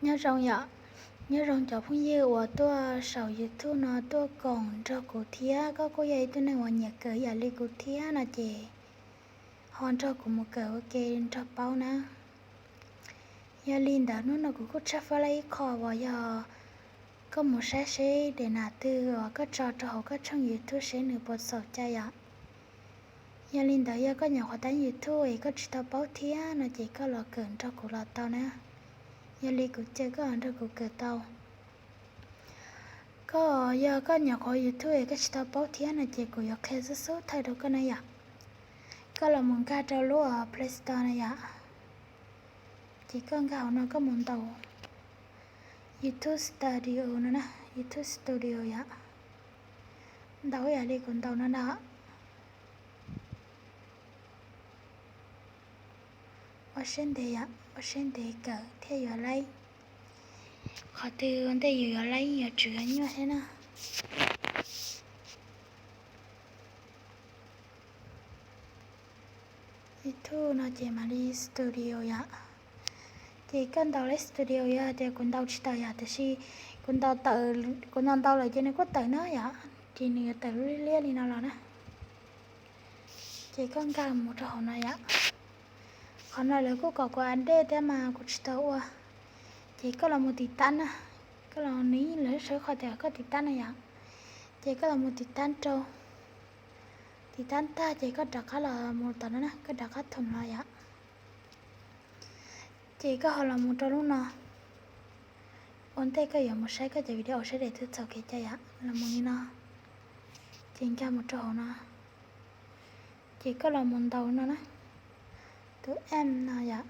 Nyob zoo yom, nyob zoo cov phooj ywg uas tuaj saum YouTube no tuaj koom nrog kuv thiab. Koj kuj yog ib tug neeg uas nyiam kawm yam li kuv thiab no ces ho nrog kuv mus kawm ua ke nrog paub na. Yog li ntawd hnub no kuv kuj tshaj fawb laj ib qho uas yog koj mus saib seb daim nas twg uas koj tso rau hauv koj tshooj YouTube seb nws puas txhaum cai yom. Yog li ntawd yog koj nyuam qhuav tab YouTube es koj tsis tau paub thiab no ces koj los kawm nrog kuv los tau na. Yog li kuv caw koj los nrog kuv kawm tau. Koj yog koj nyuam qhuav YouTube es koj tsis tau paub thiab no ces kuv yuav qhia xub xub thawj rau koj na yom. Koj los mus nkag rau lub Play Store na yom. Ces koj nkag hauv no koj mus ntaus YouTube Studio no na, YouTube Studio yom. Ntaus ib yam li kuv ntaus no na. Ua siab ntev yom, ua siab ntev kawm thiaj yuav laib. Qhov twg ua ntej yus yuav laib yuav tsum yuav nyuaj thiab na. YouTube no ces mam li Studio yom. Ces koj ntaus lawm Studio yog tias kuv ntaus tsis tawm yom, tiam sis kuv ntaus tawm, kuv ntaus ntau lawm ces nws kuj tawm na yom, ces nws yuav tawm lub liab liab li no los na. Ces koj nkag mus rau hauv no yom. Qhov no lawv kuj kom kuv a dej thiab mas kuv tsis tau ua. Ces koj los mus tiv tab na, koj los nws yeej lawv sawv qhov tias koj tiv tab na yom. Ces koj los mus tiv tab rau, tiv tab tag ces koj rov qab los mus tom no na, koj rov qab thoom los yom. Ces koj ho los mus rau lub no, ua ntej koj yuav mus saib koj cov video saib daim twg txhaum kev cai yom, los mus li no. Ces nkag mus rau hauv no, ces koj los mus ntaus no na, tus M no yom.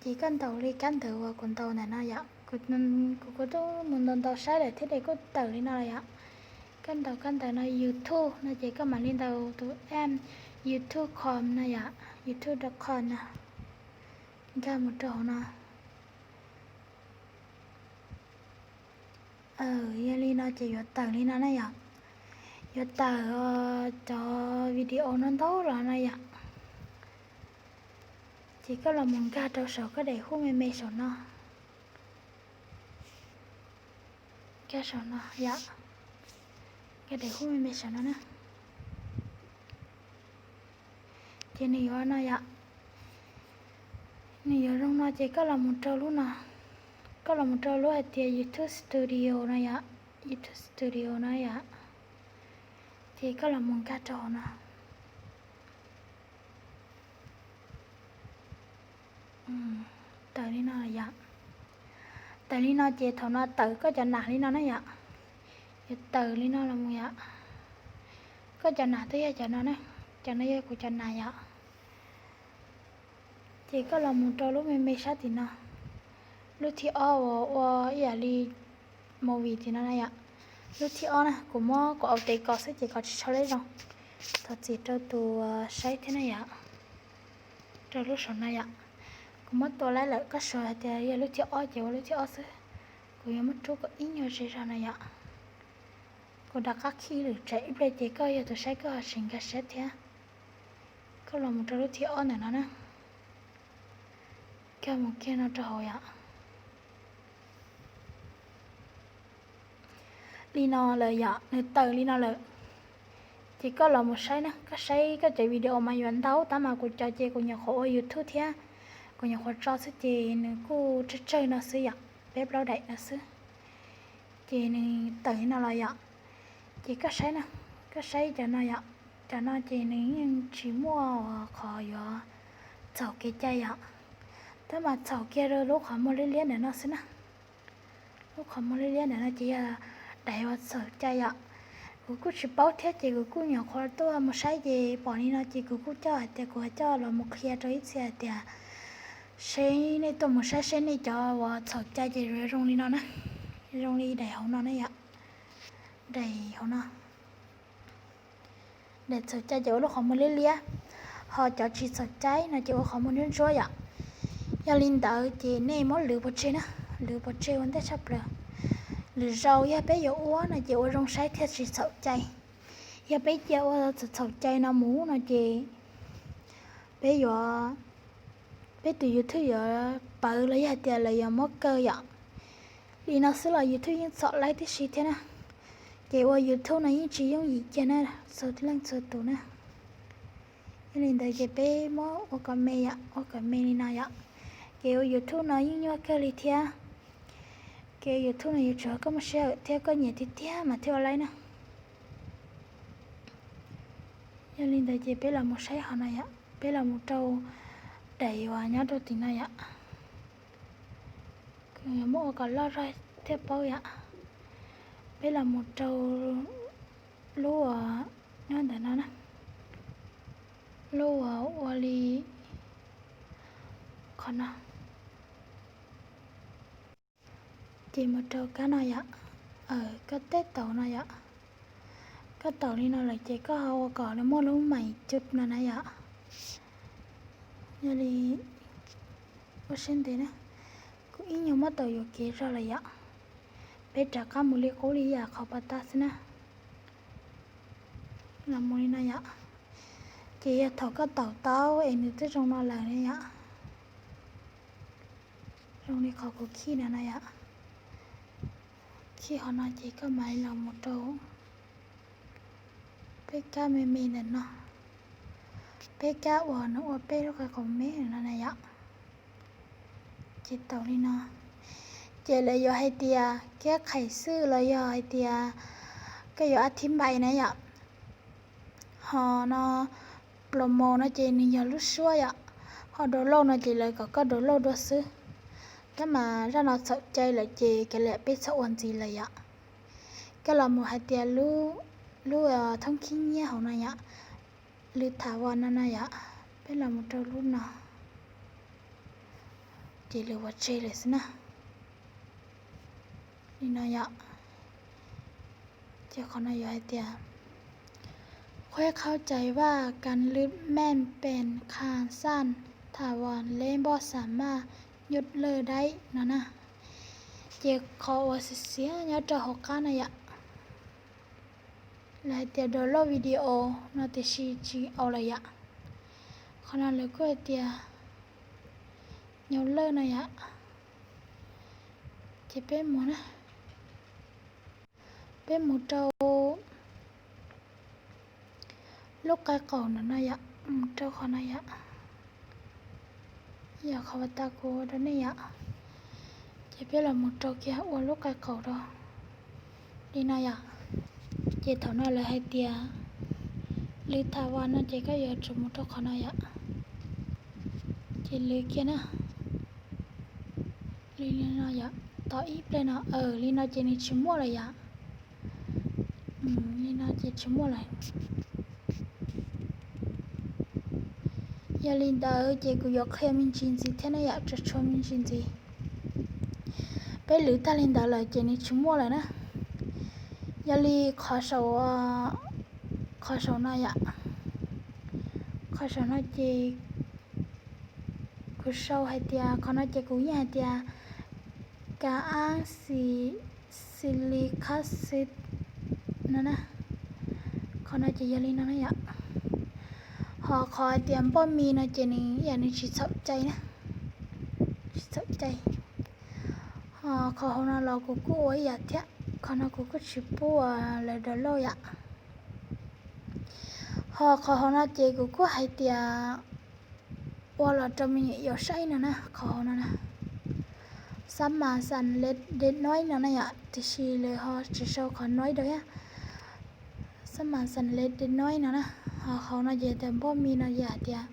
Ces koj ntaus li kab ntawv uas kuv ntaus ntawm no yom, kuv kuv twb mus ntaus ntaus saib lawm thiab ces kuj tawm li no lawm yom. Koj ntaus kab ntawv no YouTube no ces koj mam li ntaus tus M YouTube com no yom, youtube dot com no. Nkag mus rau hauv no. Yog li no ces yuav tawm li no na yom. Yuav tawm cov video no ntau los no yom. Ces koj los mus nkag rau saum koj daim huv me me saum no. Nkag saum no yom. Nkag daim huv me me saum no na. Ces nws yuav no yom. Nws yuav zoo no ces koj los mus rau lub no, koj los mus rau lub hais tias YouTube Studio no yom, YouTube Studio no yom. Ces koj los mus nkag rau hauv no. Tawm li no yom. Tawm li no ces thaum no tawm koj cov nas li no na yom. Yuav tawm li no los mus yom. Koj cov nas twb yog cov no na, cov no yog kuv cov nas yom. Ces koj los mus rau lub me me sab tim no, lub thib ob uas ua ib yam li movie tim no na yom. Lub thib ob na, kuv muab kuv au tes kos xwb ces kos tsis tshua laib zoo. Thov txim rau tus saib thiab na yom. Rau lub saum no yom, kuv muab tua laib lawm, koj suav hais tias yog lub thib ob ces ua lub thib ob xwb. Kuv yuav muab rub kom ib nyuag ze zog no yom. Kuv rov qab khij lwm tsam ib pliag ces koj yog tus saib koj ho tsis nkag siab thiab. Koj los mus rau lub thib ob ntawm no na. Koj mus kiag no rau hauv yom. Li no lawm yom, nws tawm li no lawm. Ces koj los mus saib na, koj saib koj cov video mas yuav ntau tab mas kuv cov ces kuv nyuam qhuav ua YouTube thiab, kuv nyuam qhuav tso xwb ces nws kuj tsawg tsawg no xwb yom, peb plaub daim no xwb. Ces nws tawm li no los yom. Ces koj saib na, koj saib cov no yom, cov no ces nws yeej tsis muaj qhov yuav txhaum kev cai yom. Tab mas txhaum kiag rau lub qhov muag liab liab ntawm no xwb na. Lub qhov muag liab liab ntawm no ces yog daim uas txhaum cai yom. Kuv kuj tsis paub thiab ces kuv kuj nyuam qhuav tuaj mus saib ces pom li no ces kuv kuj coj hais tias kuv coj los mus qhia rau ib txhia hais tias seb nej tuaj mus saib seb nej cov uas txhaum cai ces yuav zoo li no na. Zoo li daim hauv no na yom. Daim hauv no. Daim txhaum cai ces ua lub qhov muag liab liab, ho cov tsis txhaum cai no ces ua qhov muag ntsuab ntsuab yom. Yog li ntawd ces nej muab lwv pov tseg na, lwv pov tseg ua ntej tshaj plaws. Lwm zaus yog peb yuav ua no ces ua zoo saib thiaj tsis txhaum cai. Yog peb cia ua txhaum txhaum cai no mus no ces peb yuav, peb tus YouTube yuav pawv los yog hais tias lawv yuav muab kaw yom. Li no xwb los YouTube yeej txhom laib tib si thiab na. Ces ua YouTube no yeej tsis yooj yim kiag na, txhua leej txhua tus na. Yog li ntawd ces peb muab ua kom me yom, ua kom me li no yom. Ces ua YouTube no yeej nyuaj kawg li thiab. Kev ua YouTube no yuav tsum yog koj muaj sij hawm thiab koj nyiam tiag tiag mas thiaj ua laib na. Yog li ntawd ces peb los mus saib hauv no yom, peb los mus rau daim uas nyob rau tim no yom. Muab ua kom loj zog thiaj paub yom. Peb los mus rau lub uas nyob ntawm no na, lub uas ua li qhov no. Ces mus rau kab no yom, koj teb taum no yom. Koj taum li no lawm ces koj ho ua kom nws muaj lub mais cub no na yom. Yog li, ua siab ntev na, kuv ib nyuag muab taum yuam kev zog lawm yom. Peb rov qab mus li qub li yam qhov pas tas xwb na. Los mus li no yom. Ces yog thaum koj taum tau es nws twb zoo no lawm ne yom. Zoo li qhov kuv khij no no yom. Khij qhov no ces koj mam li los mus rau peb kab me me ntawm no, peb kab uas nws ua peb lub qe qaum me no na yom. Ces taum li no, ces lawv yuav hais tias kab qhais xwb los yog hais tias koj yuav ab thib npais na yom. Ho no promo no ces nws yog lub suab yom, ho download no ces lawv kom koj download dua xwb. Tab mas zaj no txhaum cai lawm ces kav liam peb txhob ua ntxiv lawm yom. Koj los mus hais tias lub thoob khib nyiab hauv no yom, lwm tham vas no no yom, peb los mus rau lub no, ces lwm vas tseg lawm xwb na. Li no yom, ces qhov no yuav hais tias ข้อเข้าใจว่าการลดแป้นเป็นการสร้างถาวรและบ่สามารถยกเลิกได้ no na. Ces qhov uas xiav xiav nyob rau hauv qab no yom, lawv hais tias download video no tiam sis tsis au lawm yom. Qhov no lawv kuj hais tias ยกเลิก no yom. Ces peb mus na, peb mus rau lub qe qaum no no yom, mus rau qhov no yom. Yog qhov uas tas kuv ua rau nej yom. Ces peb los mus rau kiag ua lub qe qaum rau li no yom. Ces thaum no lawv hais tias lwm tham vas no ces koj yuav tsum mus rau qhov no yom. Ces lwm kiag na, li no yom, tos ib pliag no, li no ces nws tsis muaj lawm yom. Li no ces tsis muaj lawm. Yog li ntawd ces kuv yuav qhia me ntsis ntxiv thiab na yom, tsuas tshuav me ntsis ntxiv. Peb lwm tag li ntawd lawm ces nws tsis muaj lawm na. Yog li qhov saum, qhov saum no yom, qhov saum no ces kuv sau hais tias, qhov no ces kuv yeej hais tias การอ้างสิทธิ์ลิขสิทธิ์ no na. Qhov no ces yog li no na yom. Ho qhov hais tias npoj mis no ces nws ib yam nws tsis txhaum cai na, tsis txhaum cai. Ho qhov hauv no los kuv kuj ua ib yam thiab, qhov no kuv kuj tsis pub uas lawv download yom. Ho qhov hauv no ces kuv kuj hais tias ua los rau me nyuam yaus saib no na, qhov hauv no na, xab mas xas lej dej noib no na yom, tiam sis lawv ho tsis sau qhov noib rau thiab. Xab mas xas lej dej noib no na, ho hauv no ces tias npoj mis no ces hais tias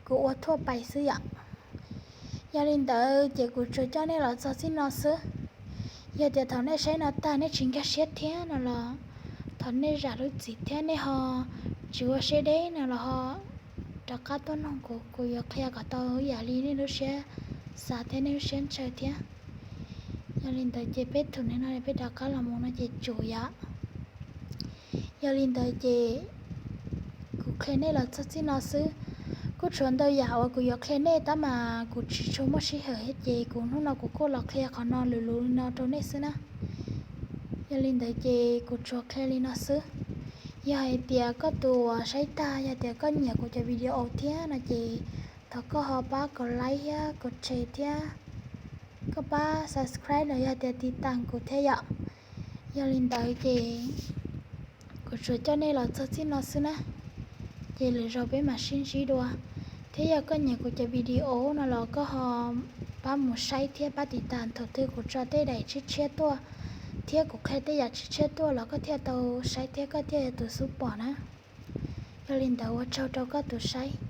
kuv ua thuaj pais xwb yom. Yog li ntawd ces kuv tsuas coj nej los txog txij no xwb. Yog tias thaum nej saib no tag nej tsis nkag siab thiab no los thov nej zam lub txim thiab, nej ho tsis ua siab deb no los ho rov qab tuaj noog kuv, kuv yuav qhia kom tau ib yam li nej lub siab xav thiab nej lub siab ntshaw thiab. Yog li ntawd ces peb thum neeg no peb rov qab los mus no ces tsum yom. Yog li ntawd ces kuv qhia nej los txog txij no xwb. Kuj tshuav ntau yam uas kuv yuav qhia nej tab mas kuv tsis tshua muaj sij hawm thiab ces kuv hnub no kuv kuj los qhia qhov no luv luv li no rau nej xwb na. Yog li ntawd ces kuv tsuas qhia li no xwb. Yog hais tias koj tus uas saib tag yog tias koj nyiam kuv cov video thiab no ces thov koj ho pab kom like thiab kom share thiab koj pab subscribe los yog tias tiv tas kuv thiab yom. Yog li ntawd ces kuv tsuas coj nej los txog txij no xwb na, ces lwm zaus peb mam sib ntsib dua. Thiab yog koj nyiam kuv cov video no los koj ho pab mus saib thiab pab tiv tas thaum twg kuv tso tej daim tshiab tshiab tuaj, thiab kuv qhia tej yam tshiab tshiab tuaj los koj thiaj tau saib thiab koj thiaj yog tus xub pom na. Yog li ntawd ua tsaug rau koj tus saib.